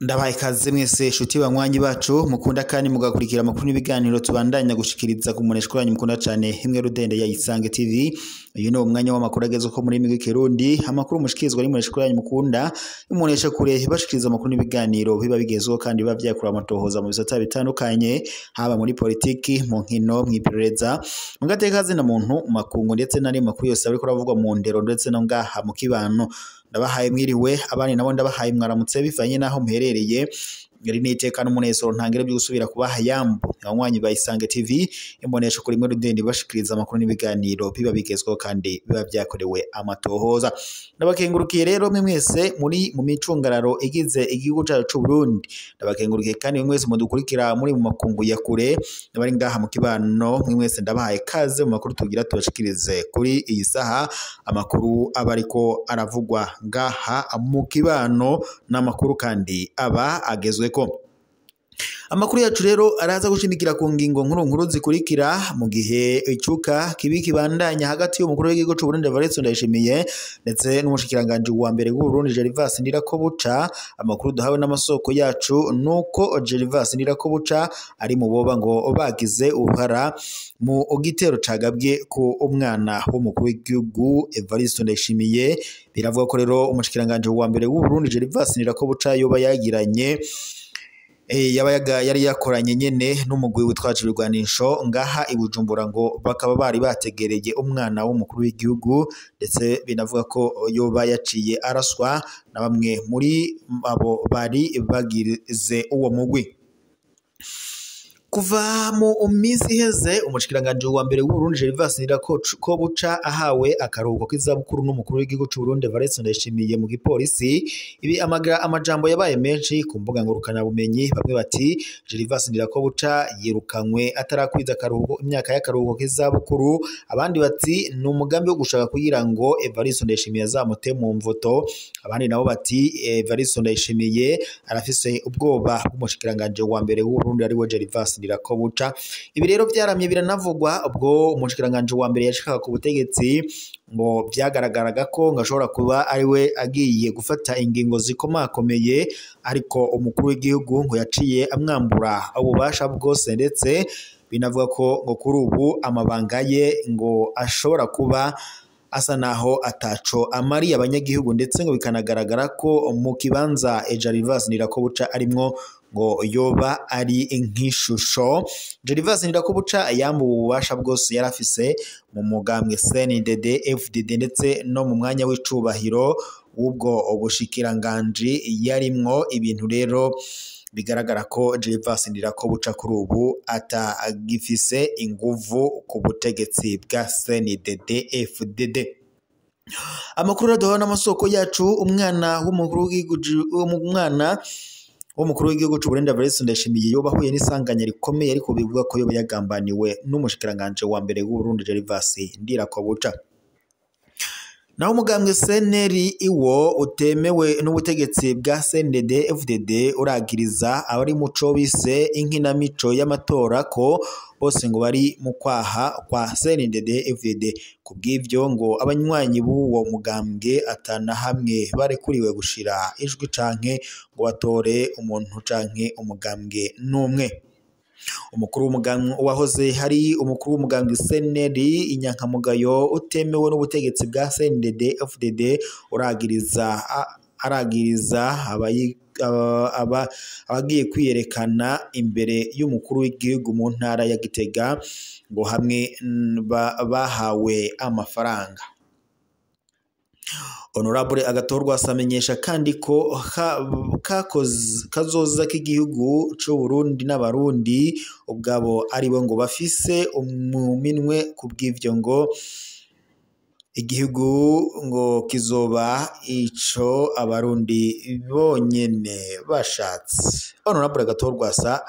Ndabaye ikaze mwese shuti banywanyi bacu mukunda kandi mugakurikira amakuru n'ibiganiro tubandanya gushikiriza ku muneshwa yanyu mukunda cyane imwe rudende ya Isange TV. Uyu ni umwanya w'amakuru ageze ko muri migwi Kirundi, amakuru mushikirizwa ari muneshwa yanyu mukunda imunesha kure bashikiriza amakuru n'ibiganiro biba bigezweho kandi biba byakura amatohoza mu bisata bitandukanye, haba muri politiki, mu nkino, mw'iperereza, mu gateka zina muntu, mu makungu ndetse n'andi makuru yose ariko aravugwa mu ndero ndetse no ngaha mu kibano. Ndabahaye mwiriwe, abandi nabo ndabahaye mwaramutse bivanye naho muherereye. Ngari niteka n'umunezero ntangere byo gusubira kubaha yambo abanywanyi ba Isange TV imbonesha kuri mwe rudende bashikiriza amakuru n'ibiganiro biba bigezweho kandi biba byakorewe amatohoza. Ndabakengurukiye rero mwe mwese muri mu micungararo igize igihugu cyacu c'u Burundi. Ndabakengurukiye kandi mwe mwese mudukurikira muri mu makungu ya kure n'abari ngaha mu kibano, mwe mwese ndabahaye kaze mu makuru tugira tubashikirize kuri iyi saha. Amakuru aba ariko aravugwa ngaha mu kibano n'amakuru kandi aba agezweko. Amakuru yacu rero araza gushimikira ku ngingo nkuru nkuru zikurikira mu gihe icuka kibi kibandanya hagati y'umukuru w'igihugu c'u Burundi Evariste Ndayishimiye ndetse n'umushikiranganje wa mbere w'u Burundi Gervas Ndirakobuca. Amakuru duhawe n'amasoko yacu nuko Gervas Ndirakobuca ari mu boba ngo bagize uruhara mu gitero cagabwe ku umwana w'umukuru w'igihugu Evariste Ndayishimiye. Biravuga ko rero umushikiranganje wa mbere w'u Burundi Gervas Ndirakobuca yoba yagiranye yaba yari yakoranye nyene n'umugwi witwaje ibirwanisho ngaha i Bujumbura, ngo bakaba bari bategereye umwana w'umukuru w'igihugu, ndetse binavuga ko yoba yaciye araswa na bamwe muri abo bari bagize uwo mugwi. Kuva mu minsi iheze umushikiranganje wa mbere w'u Burundi Gervas Ndirakobuca ahawe akaruhuko k'izabukuru n'umukuru w'igihugu c'u Burundi Evariste Ndayishimiye mu gipolisi, ibi amajambo yabaye menshi ku mbuga ngurukana bumenyi. Bamwe bati Gervas Ndirakobuca yirukanywe atarakwiza akaruhuko imyaka y'akaruhuko k'izabukuru, abandi bati ni umugambi wo gushaka kugira ngo Evariste Ndayishimiye azamute mu mvuto, abandi nabo bati Evariste Ndayishimiye arafise ubwoba bw'umushikiranganje wa mbere w'u Burundi ari we Gervas Ndirakobuca. Ibi rero byaramye biranavugwa ubwo umushikiranganje wa mbere yashikaga ku butegetsi, ngo byagaragaraga ko ngo ashobora kuba ari we agiye gufata ingingo zikomakomeye, ariko umukuru w'igihugu ngo yaciye amwambura ububasha bwose, ndetse binavuga ko ngo kuri ubu amabanga ye ngo ashobora kuba asa naho ataco amariye abanyagihugu, ndetse ngo bikanagaragara ko mu kibanza Gervas Ndirakobuca arimwo ngo yoba ari nk'ishusho. Gervas Ndirakobuca yambuwe ububasha bwose yarafise mu mugambwe CNDD FDD ndetse no mu mwanya w'icubahiro w'ubwo bushikiranganji yarimwo. Ibintu rero bigaragara ko Gervas Ndirakobuca kuri ubu atagifise inguvu ku butegetsi bwa CNDD FDD. Amakuru aduhawe n'amasoko yacu, umwana w'umukuru w'igihugu c'u Burundi Evariste Ndayishimiye yoba ahuye n'isanganya rikomeye, ariko bivuga ko yoba yagambaniwe n'umushikiranganje wa mbere w'u Burundi Gervas Ndirakobuca. Naho umugambwe CNL iwo utemewe n'ubutegetsi bwa CNDD FDD uragiriza abari muco bise inkinamico y'amatora ko bose ngo bari mu kwaha kwa CNDD FDD. Kubw'ivyo ngo abanywanyi b'uwo mugambwe atana hamwe barekuriwe gushira ijwi canke ngo batore umuntu canke umugambwe n'umwe. Umukuru w'umugambwe wahoze hari umukuru w'umugambwe CNL inyankamugayo utemewe n'ubutegetsi bwa CNDD FDD uragiriza aragiriza abagiye kwiyerekana imbere y'umukuru w'igihugu mu ntara ya Gitega ngo hamwe bahawe amafaranga. Honorable Agathon amenyesha kandi ko kazoza k'igihugu c'u Burundi n'abarundi ubwabo aribo ngo bafise umuminwe, kubw'ivyo ngo igihugu ngo kizoba ico abarundi bonyene bashatse. Honorable Agathon Rwasa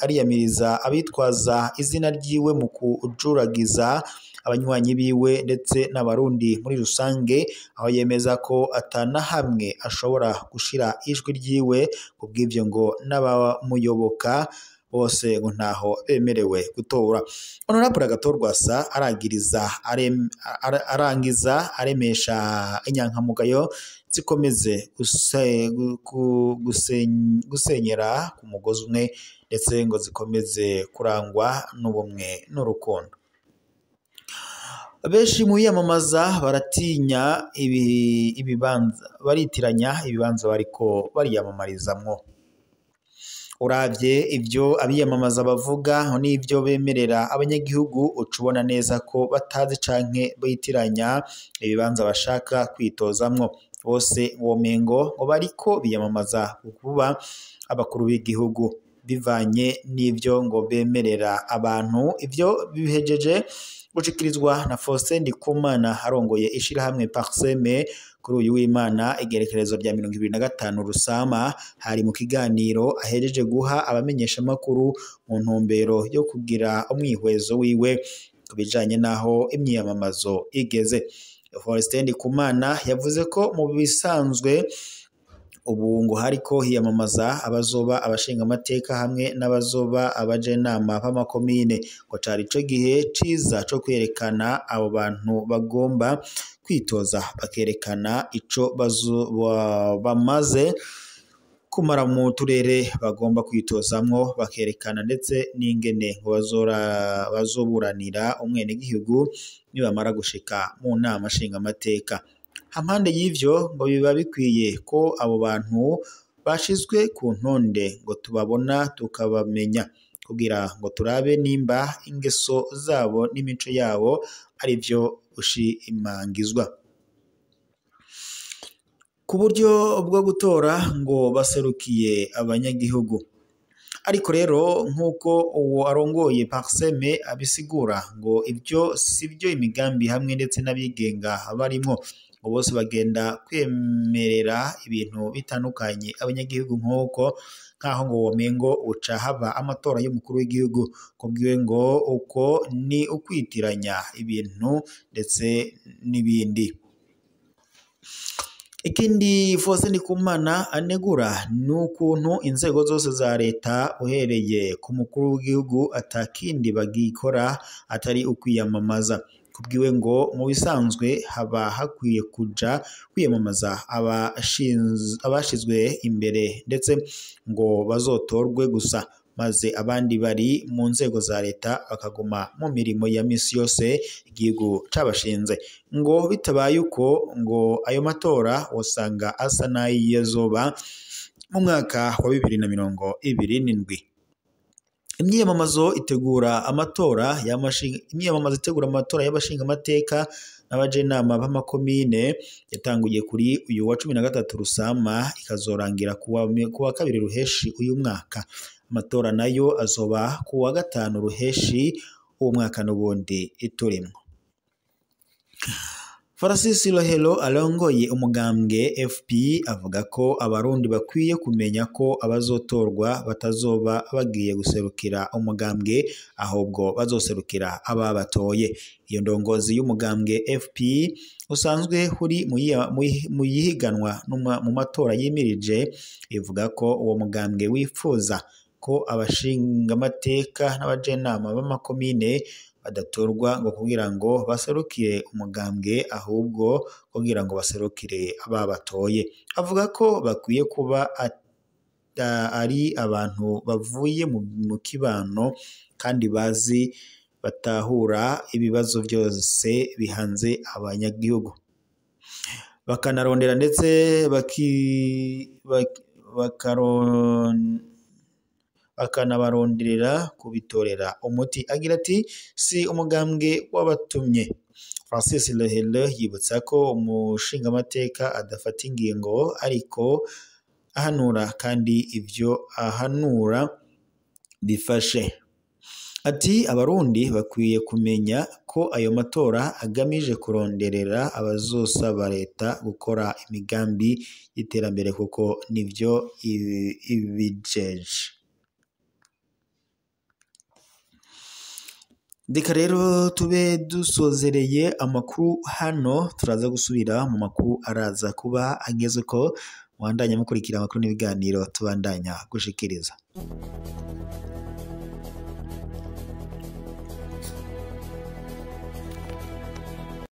ariyamiriza abitwaza izina ryiwe mu kujuragiza abanywanyi biwe ndetse n'abarundi muri rusange, aho yemeza ko atana hamwe ashobora gushira ijwi ryiwe, kubw'ivyo ngo n'abamuyoboka bose ngo ntaho bemerewe gutora. Honorable Agathon Rwasa aragiriza arangiza aremesha inyankamugayo zikomeze gusenyera ku mugozi umwe, ndetse ngo zikomeze kurangwa n'ubumwe n'urukundo. Benshi mu biyamamaza baratinya ibibanza, baritiranya ibibanza bariko bariyamamarizamwo. Uravye ivyo abiyamamaza bavuga n'ivyo bemerera abanyagihugu, uca ubona neza ko batazi canke bitiranya ibibanza bashaka kwitozamwo. Bose womengo ngo bariko biyamamaza kuba abakuru b'igihugu bivanye n'ivyo ngo bemerera abantu. Ivyo bihejeje gushikirizwa na Faustin Ndikumana arongoye ishirahamwe Parseme kuri uyu w'Imana igerekerezo rya 2025 Rusama, hari mu kiganiro ahejeje guha abamenyeshamakuru mu ntumbero yo kugira umwihwezo wiwe ku bijanye n'aho imyiyamamazo igeze. Faustin Ndikumana yavuze ko mu bisanzwe ubu ngo hariko hiyamamaza abazoba abashingamateka hamwe n'abazoba abajenama b'amakomine, ngo cari ico gihe ciza co kwerekana abo bantu bagomba kwitoza, bakerekana ico bamaze kumara mu turere bagomba kwitozamwo, bakerekana ndetse n'ingene ngo bazoburanira umwenegihugu nibamara gushika mu nama nshingamateka. Hampande y'ivyo ngo biba bikwiye ko abo bantu bashizwe ku ntonde ngo tubabona tukabamenya, kugira ngo turabe nimba ingeso zabo n'imico yabo ari vyo gushimangizwa. Ku buryo bwo gutora ngo baserukiye abanyagihugu. Ariko rero nk'uko uwo arongoye Parseme abisigura, ngo ibyo sivyo imigambi hamwe ndetse n'abigenga barimwo, ngo bose bagenda kwemerera ibintu bitandukanye abanyagihugu, nk'uko nkaho ngo womengo uca haba amatora y'umukuru w'igihugu. Kubwiwe ngo uko ni ukwitiranya ibintu ndetse n'ibindi. Ikindi Faustin Ndikumana anegura ni ukuntu inzego zose za leta uhereye ku mukuru w'igihugu atakindi bagikora atari ukwiyamamaza. Kubwiwe ngo mu bisanzwe haba hakwiye kuja kwiyamamaza abashizwe imbere ndetse ngo bazotorwe gusa, maze abandi bari mu nzego za leta bakaguma mu mirimo ya misi yose igihugu cabashinze. Ngo bitabaye uko ngo ayo matora wosanga asa n'ayazoba mu mwaka wa 2027. Imyiyamamazo itegura amatora y'abashingamateka n'abajenama b'amakomine yatanguye kuri uyu wa 13 Rusama, ikazorangira kuwa 2 Ruheshi uyu mwaka. Amatora nayo azoba kuwa 5 Ruheshi uwo mwaka n'ubundi iturimwo. Francis Rohero arongoye umugambwe FP avuga ko abarundi bakwiye kumenya ko abazotorwa batazoba bagiye guserukira umugambwe, ahubwo bazoserukira ababatoye. Iyo ndongozi y'umugambwe FP usanzwe uri mu yihiganwa mu matora yimirije, ivuga ko uwo mugambwe wifuza ko abashingamateka n'abajenama b'amakomine badatorwa ngo kugira ngo baserukire umugambwe, ahubwo kugira ngo baserukire ababatoye. Avuga ko bakwiye kuba ari abantu bavuye mu kibano kandi bazi batahura ibibazo byose bihanze abanyagihugu, bakanarondera ndetse bakanabaronderera kubitorera umuti. Agira ati si umugambwe wabatumye. Francis Rohero yibutsa ko umushingamateka adafata ingingo ariko ahanura, kandi ivyo ahanura bifashe. Ati abarundi bakwiye kumenya ko ayo matora agamije kuronderera abazosaba leta gukora imigambi y'iterambere, kuko nivyo ibijeje. Reka rero tube dusozereye amakuru hano, turaza gusubira mu makuru araza kuba ageze ko mwandanya mukurikira amakuru n'ibiganiro tubandanya gushikiriza.